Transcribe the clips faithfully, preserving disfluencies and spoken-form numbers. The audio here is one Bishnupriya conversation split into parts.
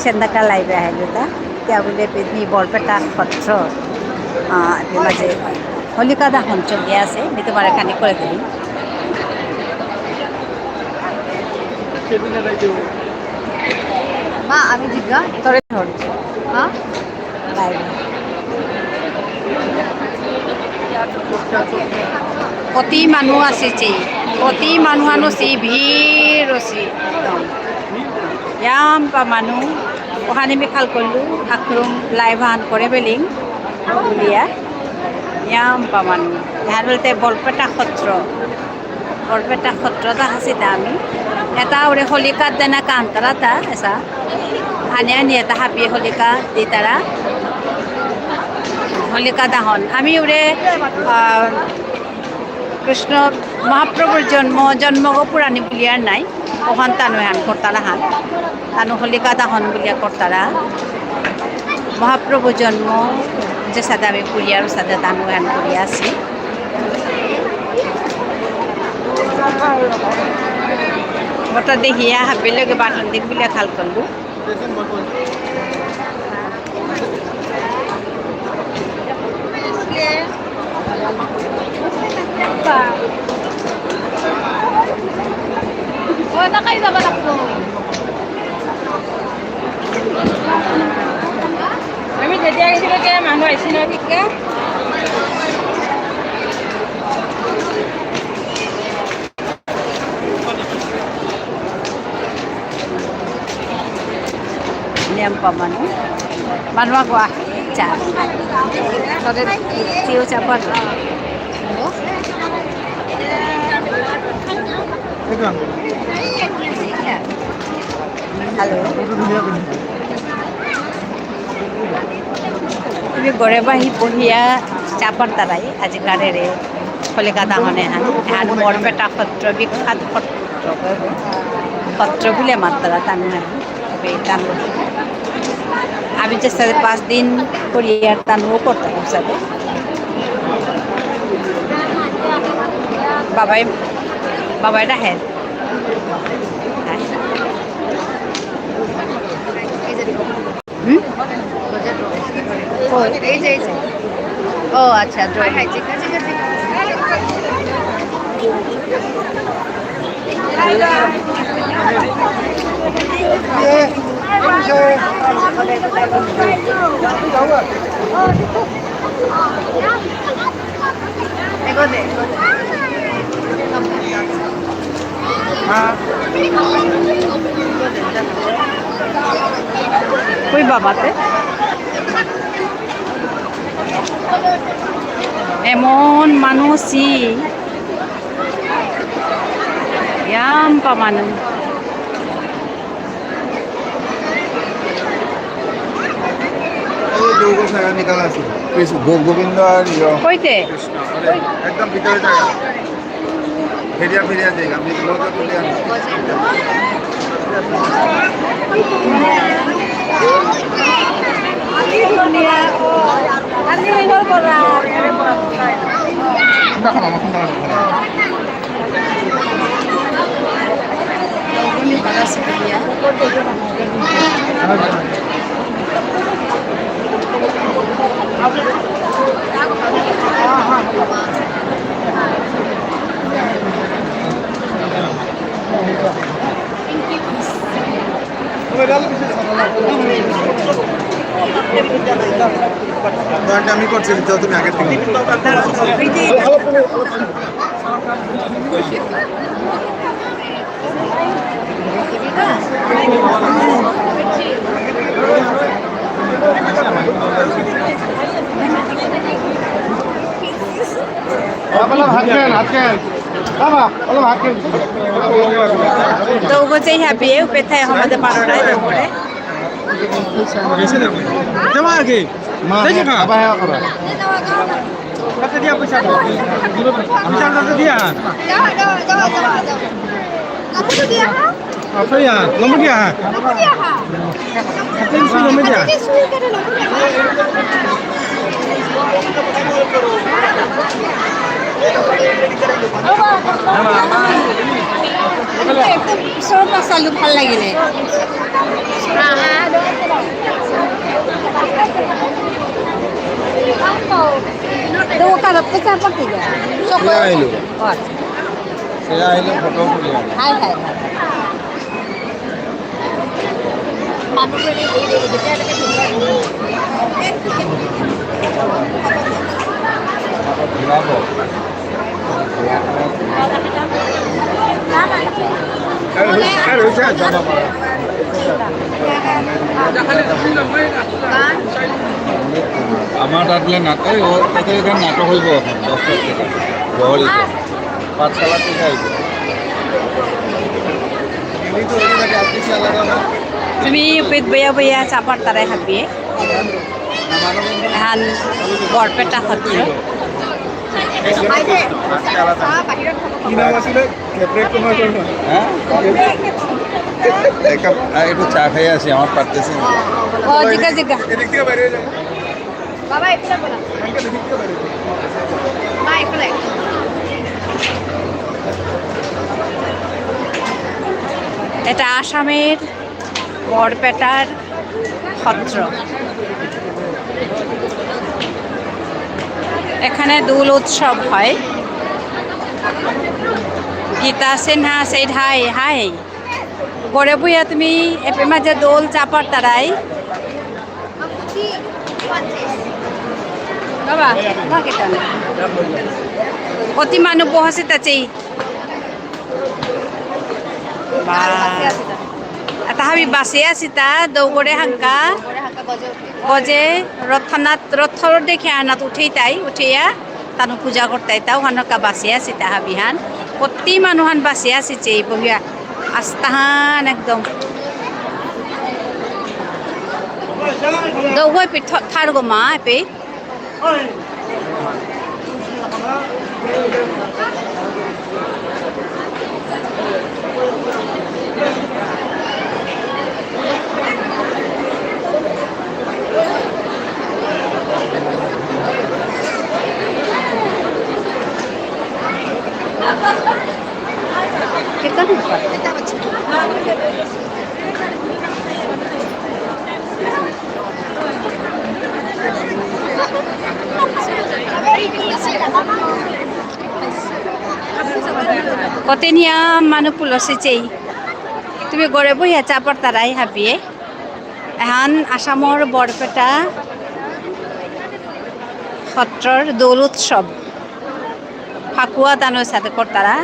সেন্দাকা লাইভে আহিলু তা। এতিয়া বুলে পিনি বৰপেটা সত্ৰ, আহ, এপে মাঝে হোলিকা দহন চলি আছে, মি তোমারে খানি করে দিই। মা, আমি জিগা। তোরে ধর। হা? লাইভে। কতি মানু আসিছি, কতি মানু আনুছি, ভিড় অসি একদম। ইয়াম্পা মানু, অহানে মি খাল করলু, আক্রম লাইভ আন করে বেলিং, বুলিয়া। ইয়াম্পা মানু। এহান বুলতে বরপেটা সত্র। বরপেটা সত্রতা আসিতা আমি। এটা ওরে হোলিকার দেনা কান্তারা তা, এসা। আনি আনি এটা হাবি হোলিকা দিতারা। হোলিকা দহন। আমি ওরে, আহ, কৃষ্ণ মহাপ্রভুর জন্ম, জন্মগ পুরানি বুলিয়ার নাই। অহান তানু এহান করতারা হান। তানু হোলিকা দহন বুলিয়া করতারা। মহাপ্রভু জন্ম, যেসাদে আমি পুরিয়ার, অসাদে তানু এহান করিয়া আসি। ওটা দেখিয়া হাবির লগে বাটন দিক বুলিয়া খাল করলু। আমি যেতিয়া আহিছিলো, এতিয়া মানুহ আহিছে ন, ঠিক আছে? Niyan pa man. Manwa ko ah. Cha. Tore tiyo cha pa. Hello. তুমি ঘরে বাহি বহিয়া চা পারতারাই, আজিকার এরে কলিকাতা মানে হান, হান বরপেটা সত্র, বিখ্যাত সত্র, সত্র বুলে মাত্রা তানু হান, বে তানু। আমি যে সাথে পাঁচ দিন করিয়ার তানু করতাম সাথে। বাবাই, বাবাই রাখেন। হ্যাঁ। হুম? ও, এই যে, এই যে। ও, আচ্ছা, drawing। কই বাবাতে? এমন মানুষ, ইয়াম্পা মানুষ। এই দৌগো সারা নিকাল আছে। কৃষ্ণ, গো-, গোবিন্দ আর ইয়। কইতে? কৃষ্ণ, আরে, একদম ভিতরে জায়গা। ফেরিয়া, ফেরিয়া জায়গা, আমি লোকে ফেরিয়া। দেখো না, আমার ফোনটা দেখো না। আমি করছি, তুমি আগে থেকে। দৌগো যে হাবিয়ে উপেথায় আমাদের পারো নাই দৌগরে। যাওয়া আগে। মা, দেখি না। বাবা, হ্যাঁ, করো। কত দিয়া পয়সা? পয়সা কত দিয়া? আচ্ছা, ইয়া, নম্বর দিয়া, হ্যাঁ। তিনশো নম্বর দিয়া। একদম সব মশালু ভাল লাগিলে। তো ওখানে তো চা পাতি যায়। সে আইলো। ও আচ্ছা। সে আইলো, ফটো তুলে। হাই, হাই, হাই। আমার তাত বোলে নাটক, ও তাতে এখানে নাটক হইব এখন, দশটা থেকে। বহরিতে। পাঠশালা থেকে আইব। তুমি উপিত বইয়া বইয়া চা পারতারাই হাবিয়ে। এহান বরপেটা সত্র। কি নাম আছিলে? খেপরেক কুমাৰ শৰ্মা। হ্যাঁ? একা, আ, একটু চা খাই আসি, আমার পারতেছি না। ও, জিগা, জিগা। এদিক থেকে বাইরে যাও। বাবা, এখানে বলা। আঙ্কেল, এদিক থেকে বাইরে যাও। মা, এখানে। এটা আসামের বরপেটার সত্র। এখানে দোল উৎসব হয়। গীতা সিনহা said hi, hi। ঘরে বইয়া তুমি এপে মাঝে দোল চা পারতারাই। বাবা, না কেটা না। অতি মানু বহসে তাচেই। বা। আতা হাবি বাসে আসিতা, দৌগরে হাঙ্কা। দৌগরে হাঙ্কা গজে উঠে। গজে, রথনাত, রথর দেখে আনাত উঠেই তাই, উঠেইয়া, তানু পূজা করতাই তাও, হানকা বাসে আসিতা হাবিহান। কতি মানুহান বাসে আসিচে, বহিয়া, আস্তাহান একদম। দৌগই পি থ-, থার গো মা, এপে। কতেনিয়া মানু পুলসে চেই। তুমি ঘরে বইয়া চা পারতারাই হাবিয়ে। এহান আসামর বরপেটা সত্রর দোল উৎসব। ফাকুয়া তানুর সাথে করতারা।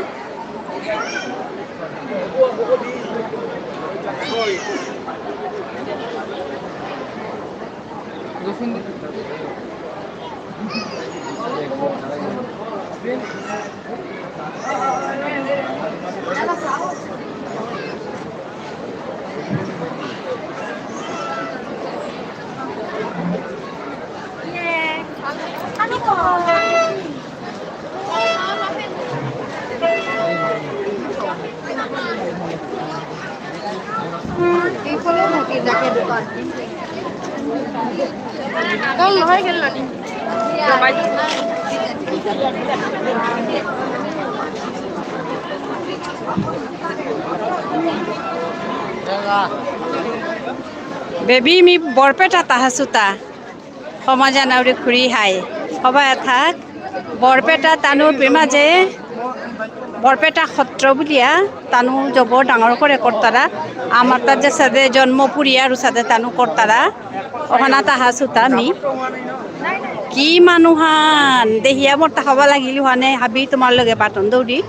বেবি, মি বরপেটা তাহাসুতা। সমাজা নাউরি খুরি হাই। সবাই থাক। বরপেটা তানু বিমাজে, বরপেটা সত্র বুলিয়া, তানু জবর ডাঙর করে করতারা। আমার তার যে সাথে জন্ম পুরিয়া আর সাথে তানু করতারা। ওখানা তাহাসুতা মি। কি মানুহান, দেহিয়া মোর তা হবা লাগিল হানে, হাবি তোমার লগে বাটন দৌড়ি।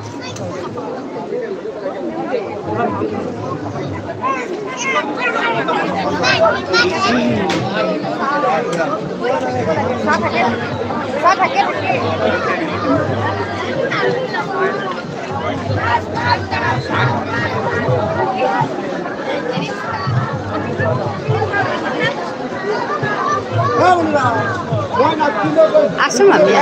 আসো, মামি।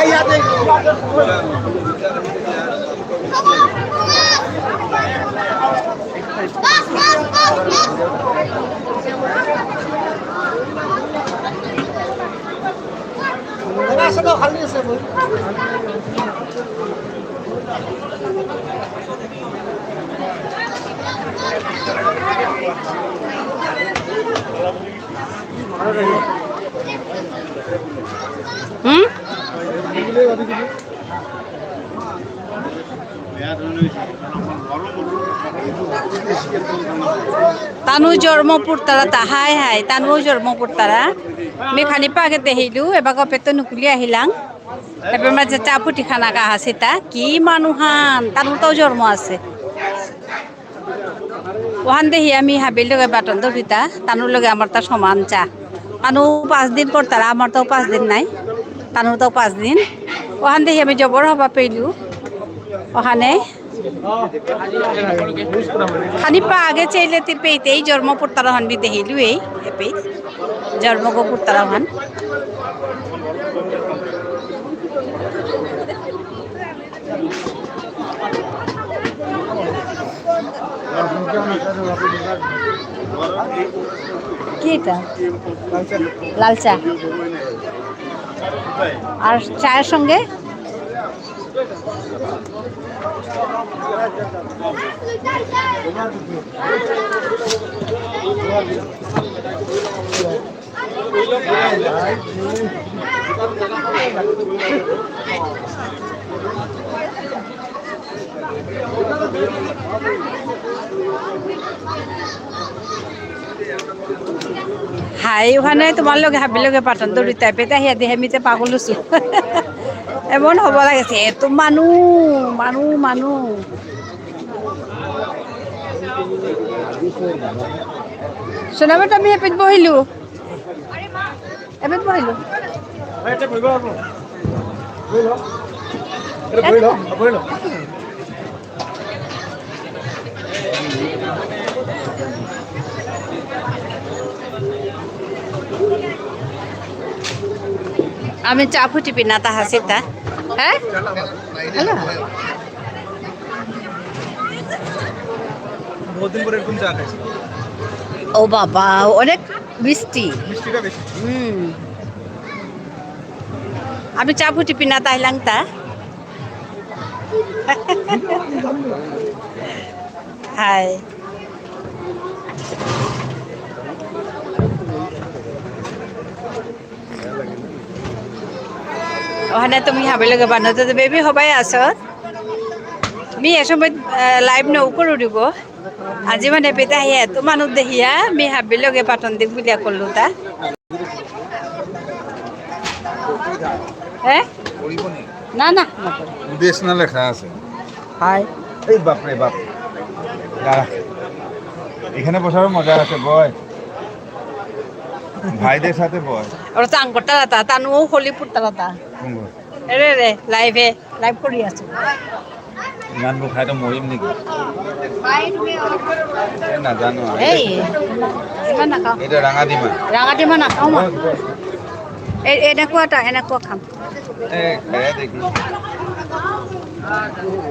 হুম? তানু জন্ম পুরতারা তা, হাই হাই, তানু জন্ম পুরতারা। মি খানি পাগে দেহিলু, এবাকা পেতো নুকুলি আহিলাং। এপে মাঝে চা ফুটি খানা কাহা সীতা, কি মানুহান, তানুরতাও জন্ম আছে। ওহান দেহি আমি হাবির লগে বাটন দৌড়িতা, তানুর লগে আমার তা সমান চা। তানু পাঁচ দিন করতারা, আমার তো পাঁচ দিন নাই, তানুর তো পাঁচ দিন। ওহান দেহি আমি জবর হবা পেলু। ওহানে খানি পা আগে চাইলে তি পেইতেই জন্ম পুরতারা হান বি দেহিলু এই, এপে জন্ম গো পুরতারা হান। কি এটা? লাল চা। আর চায়ের সঙ্গে? হাই, ওহানে তোমার লগে হাবির লগে পাটন দৌড়ি টাইপে, তাই হিয়া দেহে মিতে পাগল হসু। এমন হব লাগেছে, এত মানু, মানু, মানু। শোনা বেটা, আমি এপিত বহিলু। এপিত বহিলু। আমি চা ফুটি পিনা তাহা সীতা। হ্যাঁ? হ্যালো। বহুত দিন পরে এরকম চা খাইছি। ও বাবা, অনেক মিষ্টি। মিষ্টিটা বেশি। হুম। আমি চা ফুটি পিনা তাইলাং তা। হাই। ওহানে তুমি হাবির লগে বানো তো বেবি হবাই আসো। মি এ সময়, আহ, লাইভ নৌ করু দিব। আজি মানে পেতা হিয়া, তোমার দেহিয়া, মি হাবির লগে পাটন দিক বুলিয়া করলু তা। হ্যাঁ? না, না, না করি। উদ্দেশ্য না লেখা আছে। হাই। এই বাপ রে বাপ। দাঁড়া। এখানে বসারও মজা আছে, বয়। ভাইদের সাথে বয়। ওরা তো আঙ্কর তালাতা, তানু হলিপুর তালাতা। কোন ঘর? এরে রে, লাইভে, লাইভ করি আছে। ইমান বোৰ খাই তো মৰিম নেকি? এ, নাজানো আৰু। এই, ইমান নাখাওঁ। এইটো ৰাঙা ডিমা। ৰাঙা ডিমা নাখাওঁ মই। বছ, বছ। এ-, এনেকুৱা এটা, এনেকুৱা খাম। এ, খাই দেখি।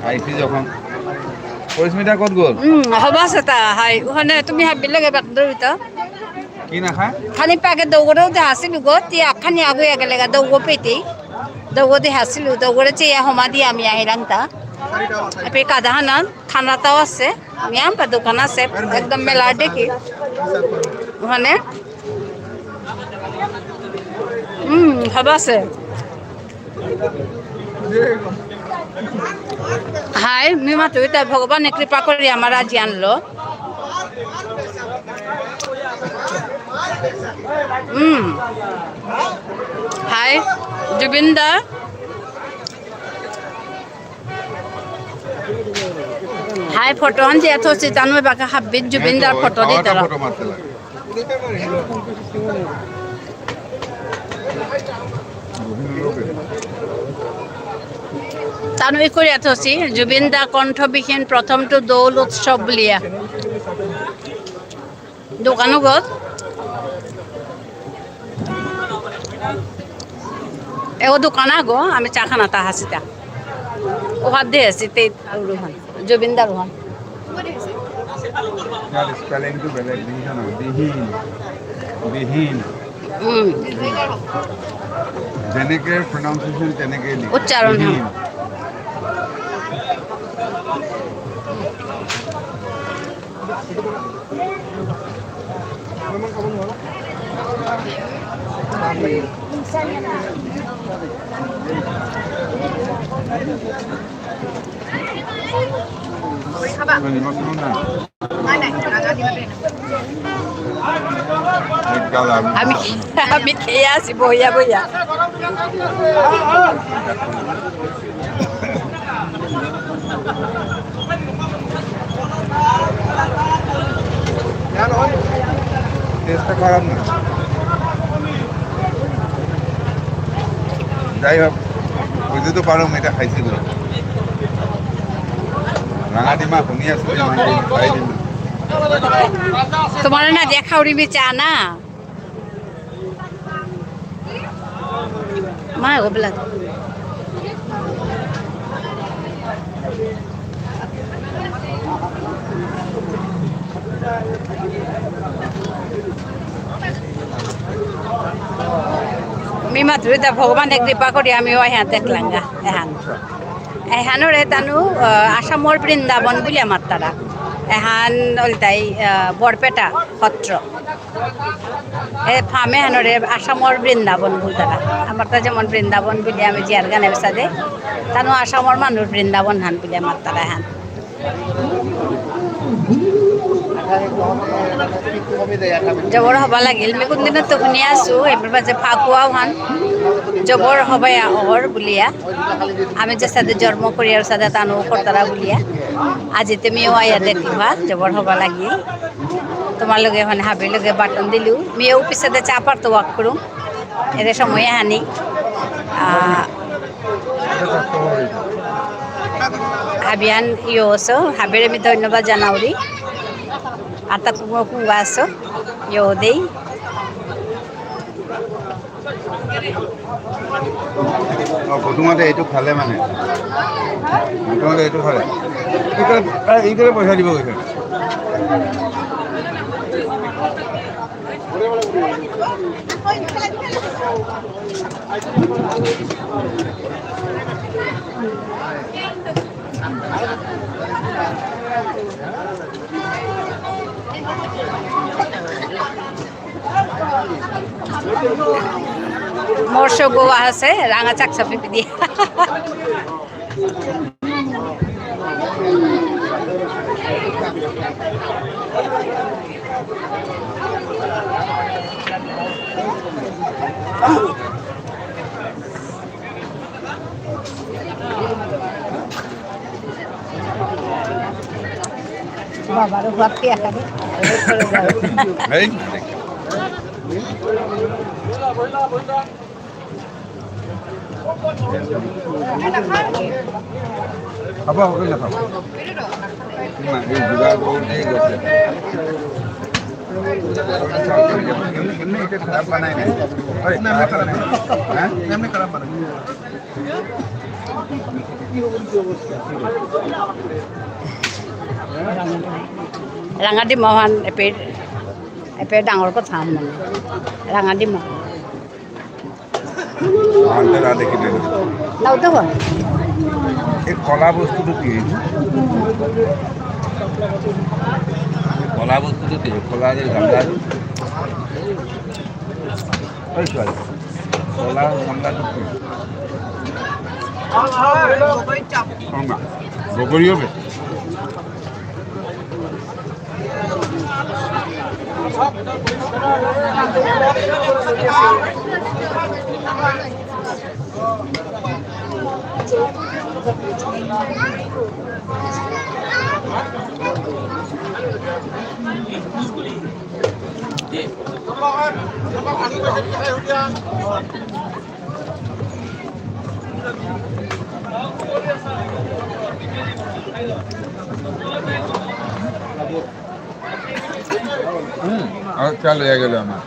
খাইছি যখন। পৰিস্মিতা ক'ত গ'ল? উম, হ'ব আছে তা, হাই। ওখানে তুমি হাবিৰ লগে বাক ধৰিতা। কি নাখায়? খানি পাকে দৌগরেও দেহাসিলু গো, তি আখানি আগু এগেলেগা দৌগ পেতেই। দৌগ দেহাসিলু, দৌগরে চেয়া হমা দি আমি আহিলাম তা। আপে কাদাহানা, ঠান্ডাতাও আছে। নিয়াম পা দোকান আছে, একদম মেলা দেখি। ওখানে, উম, হবা আছে। হাই, মি মাতুরি তাই ভগবানে কৃপা করি আমার আজি আনলো। উম। হাই, জুবিন দা। হাই, ফটো আন দিয়া থসি, তানু বাকা হাব্বিত জুবিন দার ফটো দিতারা। ফটো মারতে লাগে। তানু ই করিয়া থসি, জুবিন দা কণ্ঠবিহীন প্রথমটো দৌল উৎসব বুলিয়া। দোকানো গো। এগো দোকান আগো, আমি চা খানা তা হাসিতা। ও হাত দিয়ে আসি, তে আর রোহন, জুবিন দা রোহন। ইয়াৰ স্পেলিংটো বেলেগ, দেখিছা নাই? বিহীন, বিহীন। উম। যেনেকে প্ৰনাউন্সিয়েশ্যন তেনেকে লিখে। উচ্চাৰণ, বিহীন। আমি, আমি খেয়ে আসি বইয়া বইয়া। টেস্টটা খারাপ না। যাই হোক, বুঝতে তো পারো, এটা খাইছি বলে। রাঙাডিমা শুনি আছো, খাই দিন। তোমার না দেখা উড়ি চা না? মা, ও বেলা। মি মাতুরিতা ভগবানে কৃপা করি আমি ওই হাতে দেখলাঙ্গা, এহান। এহানরে তানু, আহ, আসামর বৃন্দাবন বুলিয়া মাত্তারা। এহান ওইটাই, আহ, বরপেটা সত্র। এ ফামে হানরে আসামর বৃন্দাবন বুলতারা। আমারতা যেমন বৃন্দাবন বুলিয়া আমি জিয়ার গানে বেসাদে, তানু আসামর মানুর বৃন্দাবন হান বুলিয়া মাত্তারা হান। জবর হবা লাগিল। মি কোনদিন তো শুনি আসু, এবার বাজে ফাকুয়াও হান। জবর হবা অর বুলিয়া। আমি যে সাদে জন্ম করিয়ার সাদে তানু করতারা বুলিয়া। আজি তুমিও আয়া দেখবা, জবর হবা লাগিল। তোমার লগে মানে হাবির লগে বাটন দিলু। মিও পিছেদে চা পারতো walk করুম। এরে সময় হানি। আহ, হাবিয়ান ইয়ো আসো, হাবিরে মি ধন্যবাদ জানাউরি। আতা কুঙ্গ কুঙ্গ আসো, ইয়ো দেই। অ, প্ৰথমতে এইটো খালে মানে। প্ৰথমতে এইটো খালে। এইফালে, আ, এইফালে পইচা দিব গৈছে। মোর সৌ গোয়া আছে, রাঙা চাকচা পিপি দিয়া। বাবারও ভাত পেয়ে খাবে। এই। খাবা, ওকে না খাবা। না, এই জোগাড় করতে গেছে। এমনি, এমনি এটা খারাপ বানায় না। আরে, খারাপ বানায় না। হ্যাঁ? এমনি খারাপ বানায় না। ৰাঙাডি মহান এপে, এপে ডাঙৰ কথা মানে। ৰাঙাডি মহান। মহানতে না দেখি দিল। নাও তো হয়। এই কলা বস্তুটো কি? এই কলা বস্তুটো কি? কলা যে গামলা। ওই ছোৱালী। কলা গামলাটো কি? বগৰী চাপ। অ, মা। বগৰী হবে। হুম, আর চালু হয়ে গেল আমার।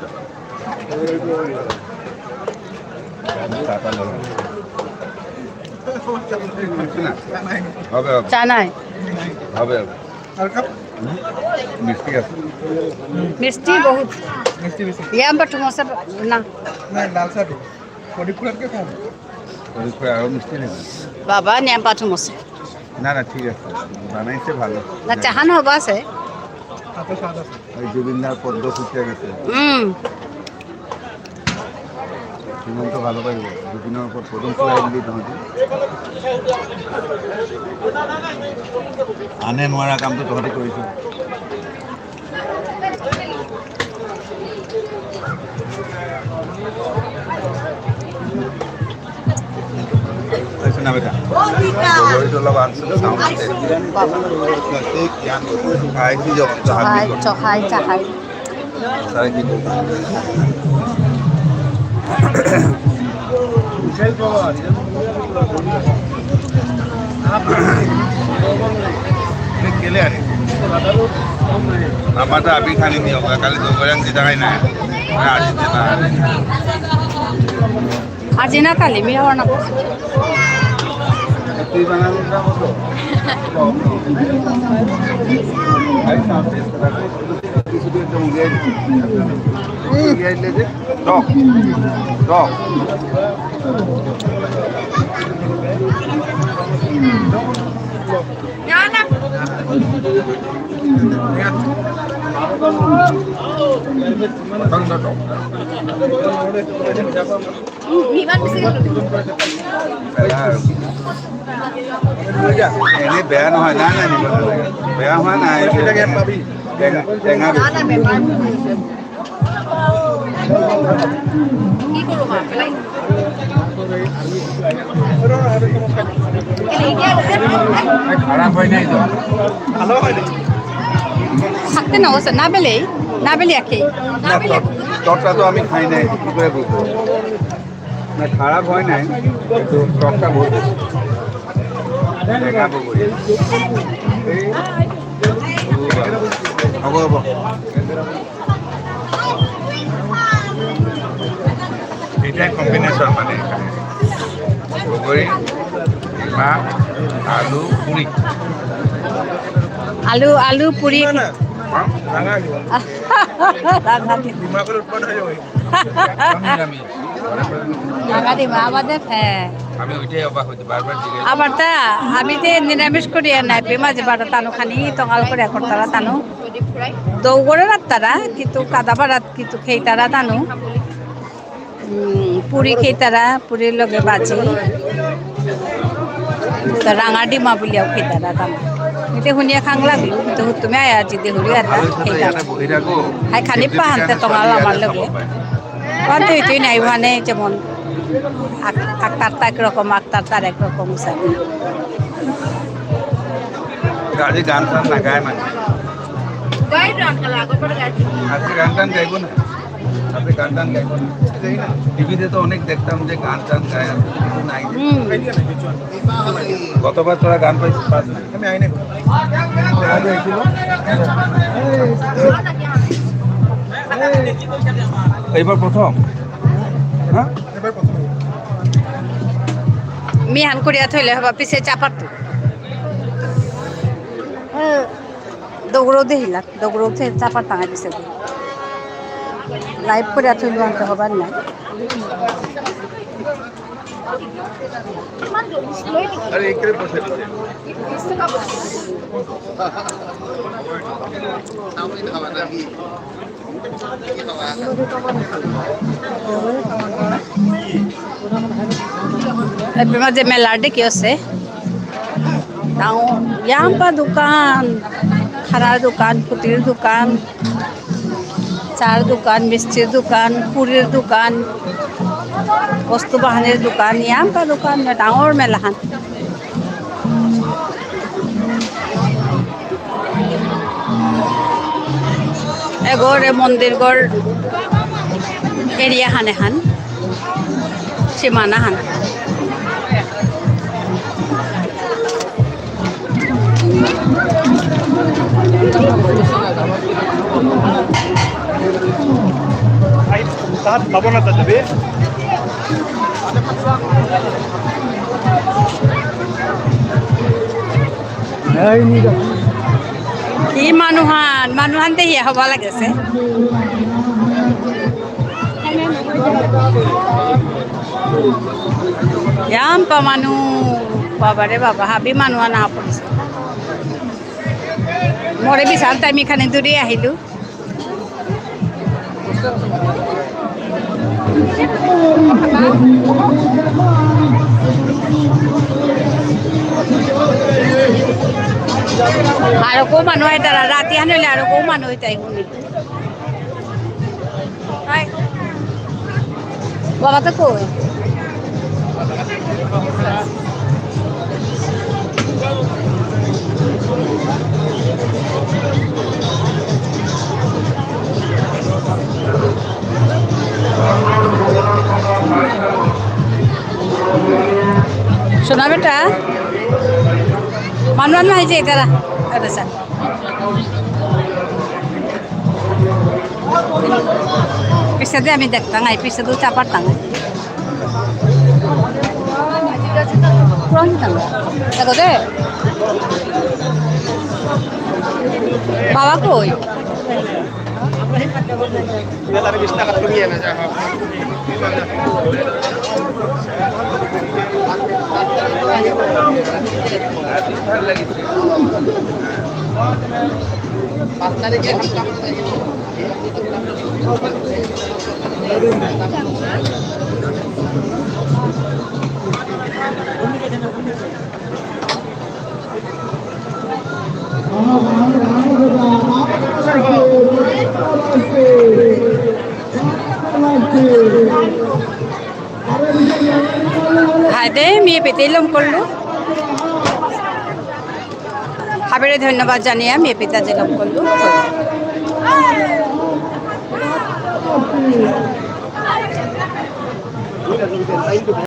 চা টা লো। না, হবে, হবে। চা নাই। হবে, হবে। আর কাপ? হুম, মিষ্টি আছে। মিষ্টি বহুত। মিষ্টি বেশি। ইয়াম্বা টুমসা না। না, লাল চা দিই। প্রদীপ কুমারকে খাও। প্রদীপ কুমার আরো মিষ্টি নেই। বাবা, নিয়াম পাঠু মসে। না, না, ঠিক আছে। বানাইছে ভালো। না, চাহান হবা আছে। এই জুবিন দার পদ্ম ফুটে গেছে। উম। হিমন্ত ভালো পাইব। জুবিনর উপর পদ্ম ফুলাই দিলি তহতি। আনে নোয়ারা কামটো তহতি কৰিছ। Ito na ba? Ito lang ang sound. Ay, si John. Chohay, chohay, chohay. Sorry, hindi. Ini kele ari. Apa tu abi khani ni hoga, kali tu goreng kita kain na. Nah, di sana. আজি না কালি, মি হওয়ার না। টক। টক। এনে বেয়া নহয়, নাই, নাই, নিব নালাগে। বেয়া হোৱা নাই। টেঙা, টেঙা বেছি। খারাপ হয় নাই তো। থাকতে না, ওসে না বেলেই, না বেলে একেই। না, তর-, তরটা তো আমি খাই নাই, কি করে বুঝবো? না, খারাপ হয় নাই, কিন্তু টকটা বহুত বেশি। দেখাবো বলি। এই, হবো, হবো। এটাই combination মানে এখানে। বগৰী, ডিমা, আলু, পুৰি। আলু, আলু, পুৰি। না, না। হা? রাঙা আলু। রাঙা আলু। ডিমাপুর উৎপন্ন হয়ে ওই। আমি, আমি। রাঙা ডিমা, আমাদের, হ্যাঁ। আমি ওইটাই অবাক হইতে বারবার জিজ্ঞেস করি। আবার তা, আমি তো নিরামিষ করি আর নাই, প্রেমা যে বারো তানু খানি, তঙাল করে করতারা তানু। দৌগরে রাত্তারা, কিন্তু কাদাপাড়াত কিন্তু খেইতারা তানু। উম, পুরি খেইতারা, পুরির লগে বাজি। তো রাঙা ডিমা বুলিয়াও খেইতারা তানু। এতে শুনিয়া খাং লাগলো, কিন্তু তুমি আয়া যদি হুরি আর খেইতারা। হাই খানি পাহান্তে তোমার আমার লগে। ওয়ান দুই দুই নাই, মানে যেমন আক-, আক্তার তা একরকম, আক্তার তার একরকম উসানি। গাড়ি গান টান না গায় মানে। গাই তো আজকাল আগর পরে গাই। আজকে গান টান গাইবো না। আপনি গান টান গাইবো না। টিভিতে তো অনেক দেখতাম যে গান টান গায়, আর কিছু নাই। হুম। গতবার তোরা গান পাইছিস, পাস না। আমি আইনি। এইবার প্রথম? হ্যাঁ? মিহান করিয়া থইলে হবা পিছে চাপাত। দৌড় দেহিলা, দৌড় উঠে চাপাত টাঙা দিছে। Live করিয়া থইলে আনতে হবার না। আরে, এখানে বসে, বসে। এপেই মাঝে মেলা দেখি আছে। তাও ইয়াম্পা দোকান, খারার দোকান, পুতির দোকান। চার দোকান, মিষ্টির দোকান, পুরির দোকান, বস্তু বাহানির দোকান, ইয়াম্পা দোকান, ডাঙর মেলাহান। এগরে মন্দির গর area হান এহান, সীমানা হান। তাত পাব না তাত যাবে। কি মানুহান, মানুহান দেখিয়া হবা লাগেছে। ইয়াম্পা মানু, বাবারে বাবা, হাবি মানু আনা পড়েছে। মোরে বিশাল টাইম এখানে দূরে আহিলু। আরো কো মানু আইতারা, রাতি হান হইলে আরো কো মানু আইতাই হুনি। হাই। বাবা তো কই? সোনা বেটা, মানু আনো আইছে তারা। আচ্ছা। পিছেদে আমি দেখতাম, আই পিছেদে চা পারতাম। পুরান দিতাম। দেখো দে। বাবা কই? হায়দে, মি এপেইতে লম করলু। হাবিরে ধন্যবাদ জানিয়া মি এপেইতে আজি লম করলু।